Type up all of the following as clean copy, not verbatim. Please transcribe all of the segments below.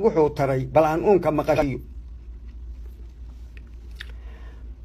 Wuxuu taray bal aan uunka maqashiyo.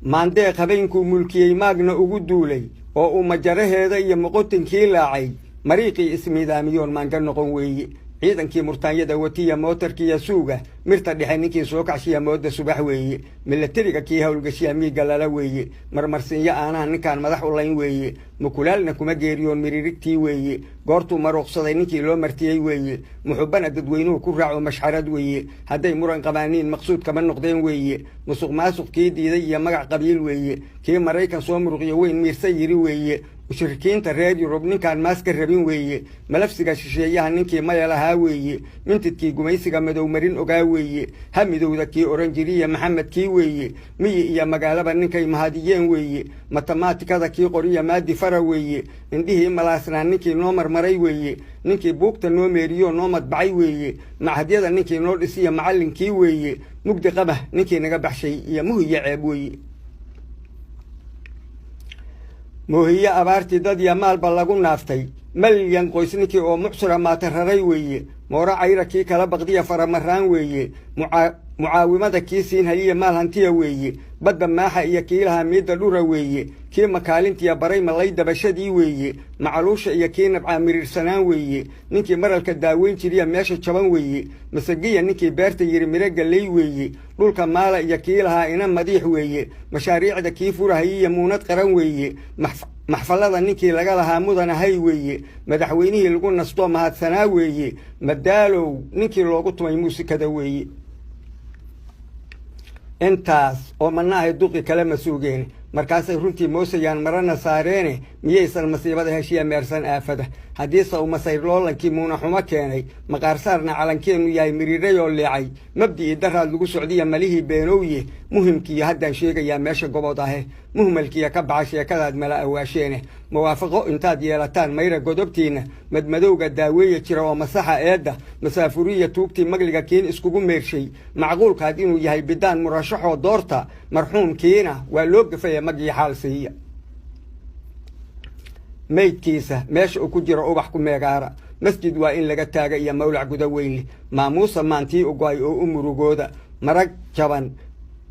Maandeeq habeenkuu mulkiyey maagna ugu duulay oo uu majaraheeda iyo moqotinkii laacay, mariiqii ismiidaamiyoon maanga noqon weeye. Ciidankii murtaanyada watiya mootarkiiyo suuga mirta dhexe ninkii soo kacshiya mooda subax weeye. Milatariga kii howlgashiya miigga lala weeye. Marmarsinyo aanaha ninkaan madax u layn weeye. Mukulaalna kuma geeriyoon miririgtii weeye. Goortuu maruuqsaday ninkii loo martiyey weeye. Muxubbana dadweynuhu ku raaco mashxarad weeye. Hadday muran qabaaniin maqsuud kama noqdeen weeye. Musuq maasuq kii diiday iyo magac qabiil weeye. Kii Maraykan soo muruqyo weyn miirsa yiri weeye. Mushrikiinta reer Yurub ninkaan maas ka rabin weeye. Malafsiga shisheeyaha ninkii maya lahaa weeye. Mintidkii gumaysiga madow marin ogaa weeye. Ha midowda kii oran jiriya Maxamed kii weeye. Miyi iyo magaalaba ninkay mahadiyeen weeye. Matamaatikada kii qoriya maadi fara weeye. Indhihii malaasnaa ninkii noo marmaray weeye. Ninkii buugta noo meeriyo noo madbacay weeye. Machadyada ninkii noo dhisiya macallinkii weeye. Mugdi qabah ninkii naga baxshay iyo muhiya ceeb weeye. Moohiye abaartii dad iyo maalba lagu naaftay, malyan qoys ninkii oo mucsura maata raray weeye. Mooro cayra kii kala baqdiya faramaraan weeye. Mucaawimada kii siin hayiya maal hantiya weeye. Badda maaxa iyo kiilaha miidda dhura weeye. Kii makaalintiya baray malay dabashadii weeye. Macaluusha iyo kii nabcaa miriirsanaan weeye. Ninkii maralka daaweyn jiriya meesha jaban weeye. Masagiya ninkii beerta yiri miro galley weeye. Dhulka maala iyo kiilahaa ina madiix weeye. Mashaariicda kii furahayiya muunad qaran weeye. Maxfallada ninkii laga lahaa mudanahay weeye. Madaxweynihii lagu nastoo mahadsanaa weeye. Madaalow ninkii loogu tumay muusikada weeye. Intaas oo manaahay duqi kale ma suugeen. Markaasay runtii moosayaan marana saareene. Miyaysan masiibada heshiya meersan aafada? Haddiise uu masayr loolankii muuna xumo keenay, maqaarsaarna calankeennu yahay miriirayoo leecay, mabdi'ii daraad lagu socdiya malihii beenowye. Muhimkiiyo haddaan sheegayaa meesha gobood ahe, muhmalkiiyo ka baxa sheekadaad mala awaasheene. Muwaafaqo intaad yeelataan mayra godobtiinna, madmadowga daaweeya jira oo masaxa eedda, masaafuriya tuugtii magliga kiin iskugu meershay. Macquulkaad inuu yahay bidaan murashaxoo doorta, marxuumkiina waa loo gafaya magii xaal siiya. Maydkiisa meesha uu ku jiro ubax ku meegaara, masjid waa in laga taaga iyo mawlac guda weynleh. Maamuusa maantii u go-ay oo u murugooda. Marag jaban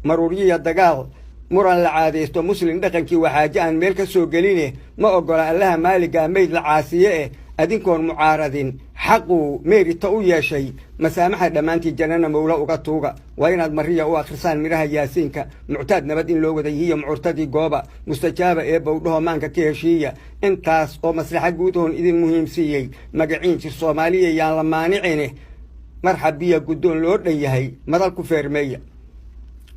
maruuryiya dagaal muran la caadaysto muslim dhaqankii waxaaje aan meel ka soo geline. Ma oggola Allaha maaligaa mayd la caasiye eh. Adinkoon mucaaradin xaquu meerita u yeeshay, masaamaxa dhammaantii jannana mawla uga tuuga. Waa inaad mariya u akhrisaan midhaha Yaasiinka. Muctaad nabad in loo wada yihiyo mucurtadii gooba mustajaaba ee bowdhaho maanka ka heshiiya. Intaas oo maslaxa guudahoon idin muhiimsiiyey, magaciin jir Soomaaliya yaan la maanicine. Marxabiya guddoon loo dhan yahay madal ku feermeeya.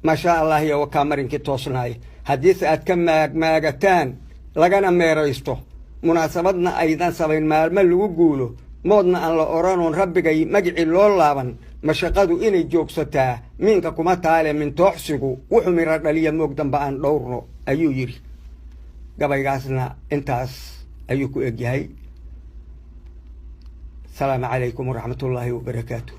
Maashaa Allah iyo wakaa marinkii toosnaaya. Haddiise aad ka maagmaagataan lagana meeraysto, munaasabadna aydan samayn maalmo lagu guulo, moodna aan la odhanoon rabbigay magicii loo laaban, mashaqadu inay joogsataa miinka kuma taale. Mintooxsigu wuxuu miro dhaliya moog damba aan dhowrno, ayuu yidhi. Gabaygaasna intaas ayuu ku egyahay. Asalaamu calaykum waraxmatullaahi wabarakaatu.